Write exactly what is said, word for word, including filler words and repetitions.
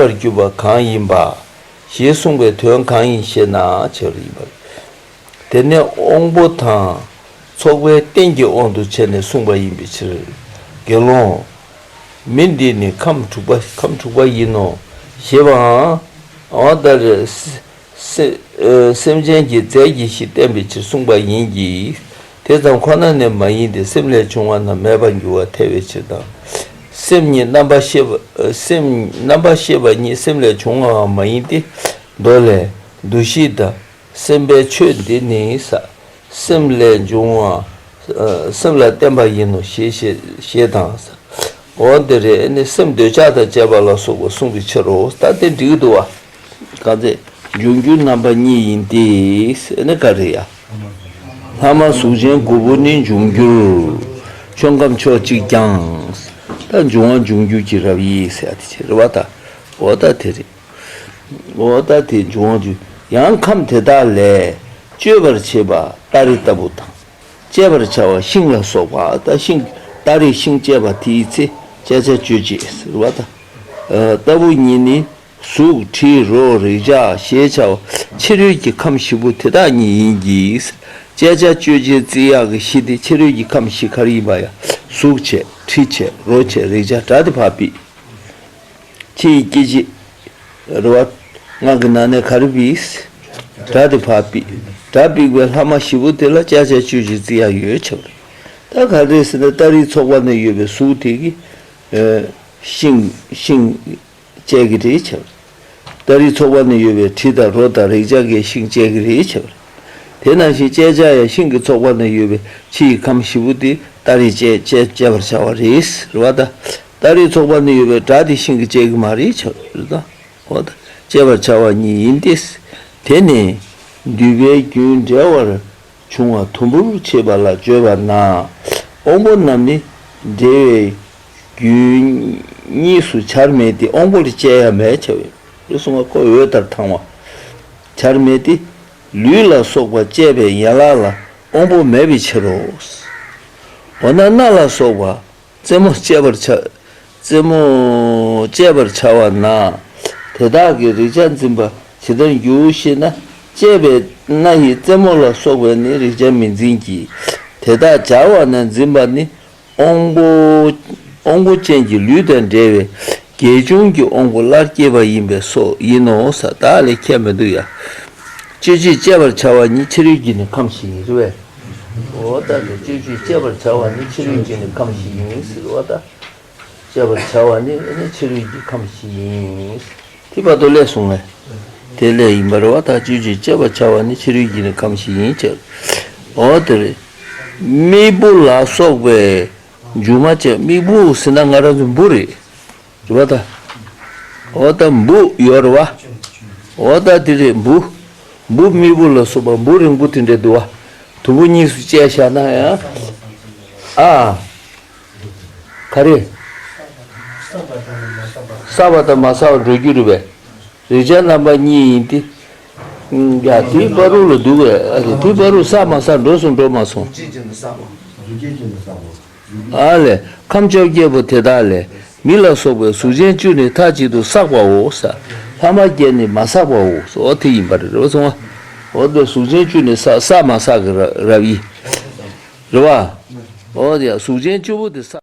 པར་གྱུར་པ་གང་ཡིན་པ། ཞེས་གསུངས་པའི་དོན་གང་ཡིན་ཞེ་ན། ཞེས་པ་ཡིན་པ། དེ་ནས་དབང་པོ་དང་ཚོགས་པའི་རྟེན་གྱི་དབང་དུ་བྱས་ནས་གསུངས་པ་ཡིན་པའི་ཕྱིར། དགེ་སློང་། མི་འདི་ནི་ཁམས་དྲུག་པ་ཁམས་དྲུག་པ་ཡིན་ནོ་ཞེས་པའང་། འོ་ད་རེ། སེ- ཨ་སེམས་ཅན་གྱི་རྫས་ཀྱི་གཞི་བསྟན་པའི་ཕྱིར་གསུངས་པ་ཡིན་གྱི། དེ་ཙམ་ཁོ་ན་ནས་མ་ཡིན་ཏེ། སེམས་ལས་བྱུང་བ་རྣམས་མེད་པར་འགྱུར་བར་ཐལ་བའི་ཕྱིར་དང་། སེམས་ཉིད་རྣམ་པར་ཤེས་པ། སེམས་རྣམ་པར་ཤེས་པ་ཉིད་སེམས་ལས་བྱུང་བའང་མ་ཡིན་ཏེ། མདོ་ལས། འདུ་ཤེས་དང་། སེམས་པའི་ཆོས་འདི་ནི་ས། སེམས་ལས་བྱུང་བ། ཨ་སེམས་ལ་བརྟེན་པ་ཡིན་ནོ་ཞེས་ཞེས་ཞེས་དང་ས། འོ་འདི་རེད། ཨ་ནི་སེམས་འདོད་ཆགས་དང་བཅས་པ་ལ་སོགས་པ་གསུངས་པའི་ཕྱིར་རོ། ད་དེ་འགྲིག་འདུག་བ། གང་ཚེ། འབྱུང་འགྱུར་རྣམ་པ་གཉིས་ཡིན་ཏེ། ཨ་ནི་ག་རེ་ཡ། ལྷག་མ་གཟུགས་ཅན་དགུ་པོ་ནི་འབྱུང་འགྱུར། ཆོས་ཁམས་ཕྱོགས་གཅིག་ཀྱང་། ད་འབྱུང་བ་འབྱུང་འགྱུར་གྱི་རབ་དབྱེ་ཟེར་ཡ་དེ་བྱེད་རེད་བ་ད། འོ་ད་དེ་རེད། འོ་ད་དེ་འབྱུང་བ་འབྱུང་། ཡང་ཁམས་དེ་དག་ལས་གཅོད་པར་བྱེད་པ་སྟ་རེ་ལྟ་བུ་དང་། བཅད་པར་བྱ་བ་ཤིང་ལ་སོགས་པ། ད་ཤིང་སྟ་རེ་ཤིང་བཅད་པ་དེའི་ཚེ་བཅད་བྱ་གཅོད་བྱེད་ཟེར་བ་དང་། ལྟ་བུ་ཉིད་ནི་གཟུགས་དྲི་རོ་རེག་བྱ་ཞེས་བྱ་བ་ཕྱི་རོལ་གྱི་ཁམས་བཞི་པོ་དེ་དག་ཉིད་ཡིན་གྱི། བཅད་བྱ་གཅོད་བྱེད་བརྩི་ཡག་གི་གཞི་དེ་ཕྱི་རོལ་གྱི་ཁམས་བཞི་ག་རེ་ཡིན་པ་ཡ། གཟུགས་བྱས། དྲི་བྱས། རོ་བྱས། རེག་བྱ། སྒྲ་དེ་ཕར་ཕུད། ཕྱི་ཡི་སྐྱེ་མཆེད་རེད་བ། ལྔ་གི་ནང་ནས་ག་རེ་ཕུད། སྒྲ་དེ་ཕར་ཕུད། སྒྲ་ཕུད་པའི་ལྷག་མ་བཞི་པོ་དེ་ལ་བཅད་བྱ་གཅོད་བྱེད་བརྩི་ཡག་ཡོད་བྱ་བ་རེད། ད་ག་རེ་ཟེར་ན་སྟ་རེའི་ཚོགས་པ་ན་ཡོད་པའི་གཟུགས་དེ་གིས་ཤིང་ཤིང་བཅད་ཀྱི་རེད་བྱ་བ་རེད། སྟ་རེའི་ཚོགས་པ་ན་ཡོད་པའི་དྲི་དང་རོ་དང་རེག་བྱ་གིས་ཤིང་བཅད་ཀྱི་རེད་བྱ་བ་རེད། དེ་ནང་བཞིན་བཅད་བྱ་ཡང་ཤིང་གི་ཚོགས་པ་ན་ཡོད་པའི་ཕྱི་ཡི་ཁམས་བཞི་པོ་དེ་སྟ་རེས་བཅད་བཅད་བཅད་པར་བྱ་བ་རེད་རེད་བ་ད། སྟ་རེའི་ཚོགས་པ་ན་ཡོད་པའི་སྒྲ་དེ་ཤིང་གིས་བཅད་ཀྱི་མ་རེད་བྱ་བ་རེད་ད། འོ་ད། བཅད་པར་བྱ་བ་ཉིད་ཡིན་ཏེ། དེ་ནི་འདུས་པའི་རྒྱུན་འབྲེལ་བར་བྱུང་བ་དུམ་བུར་ཕྱེ་བ་ལ་བརྗོད་པ་ན། དབང་པོ་རྣམས་ནི་འབྲེལ་བའི་རྒྱུན་གཉིས་སུ་བྱར་མེད་དེ། དབང་པོ་ལ་བཅད་ཡ་མེད་བྱ་བའི་གསུང་བ་ཁོ་འོད་ལྟར་དང་བ། བྱར་མེད་དེ། ལུས་ལ་སོགས་པ་བཅད་པའི་ཡན་ལག་ལ་དབང་པོ་མེད་པའི་ཕྱིར་རོ། འོ་ན་སྣ་ལ་སོགས་པ། རྩེ་མོ་བཅད་པར་བྱ། རྩེ་མོ་བཅད་པར་བྱ་བ་ན། དེ་དག་གི་རེག་བྱ་འཛིན་པ་ཇི་ལྟར་འགྱུར་ཞེ་ན། བཅད་པའི་སྣ་ཡི་རྩེ་མོ་ལ་སོགས་པས་ནི་རེག་བྱ་མི་འཛིན་གྱི། དེ་དག་སྦྱར་བ་ན་འཛིན་པ་ནི་དབང་པོ། དབང་པོ་ཅན་གྱི་ལུས་དང་འབྲེལ་བའི་དགེ་སྦྱོང་གི་དབང་པོ་སླར་སྐྱེས་པ་ཡིན་པས་སོ་ཡིན་ནོ་ས། ད་ལས་ཁྱད་མི་འདུག་ཡ། སྤྱོད་བྱེད་བཅད་པར་བྱ་བ་ཉིད་ཕྱི་རོལ་གྱི་ནི་ཁམས་ཤིག་ཡིན་རེད་བས། འོ་ད་ནི་སྤྱོད་བྱེད་བཅད་པར་བྱ་བ་ནི་ཕྱི་རོལ་གྱི་ནི་ཁམས་ཤིག་ཡིན་ཟེར་བ་ད། བཅད་པར་བྱ་བ་ནི་ནི་ཕྱི་རོལ་གྱི་ཁམས་ཤིག་ཡིན། དེ་བར་དུ་ལས་གསུངས་བས། དེ་ལས་ཡིན་པར་བ་ད་སྤྱོད་བྱེད་བཅད་པར་བྱ་བ་ནི་ཕྱི་རོལ་གྱི་ནི་ཁམས་ཤིག་ཡིན་ཅེས། འོ་དེ་རེད། མིག་བུ་ལ་སོགས་པའི་སྒྱུ་མ་བཅས། མིག་བུ་ཟེར་ན་ང་རང་ཚོ་འབུ་རེད། རེད་བ་ད། འོ་ད་འབུ་ཡོད་རེད་བ། འོ་ད་དེ་རེད་འབུ། འབུ་མིག་བུ་ལ་སོགས་པ་འབུ་རིང་པོ་དེ་འདྲ་འདུག་བ། དུམ་བུ་གཉིས་སུ་བཅད་བཞག་ན་ཡང་། ཨ། ག་རེ། བསགས་པ་དང་མ་བསགས་པ་འགྲོ་རྒྱུ་རེད་བས། རེག་བྱ་རྣམ་པ་གཉིས་ཡིན་ཏེ། ཡ་དེའི་བར་དུ་ལ་འདུག་བས། ཨ་རེ་དེའི་བར་དུ་བསགས་མ་བསགས་འགྲོ་སོང་འགྲོ་མ་སོང་། ཨ་ལས། ཁམས་བཅོ་བརྒྱད་པོ་དེ་དག་ལས། མི་ལ་སོགས་པའི་གཟུགས་ཅན་བཅུ་ནི་མཐའ་གཅིག་ཏུ་བསགས་པའོ་ས། ལྷག་མ་བརྒྱད་ནི་མ་བསགས་པའོ་ས། འོ་དེ་ཡིན་པ་རེད་རོ་སོང་བ། འོ་དེ་གཟུགས་ཅན་བཅུ་ནི་བསགས་བསགས་མ་བསགས་ཀྱི་ར་རབ་ཡིན། རེད་བ། འོ་དེ་གཟུགས་ཅན་བཅུ་པོ་དེ་བསགས།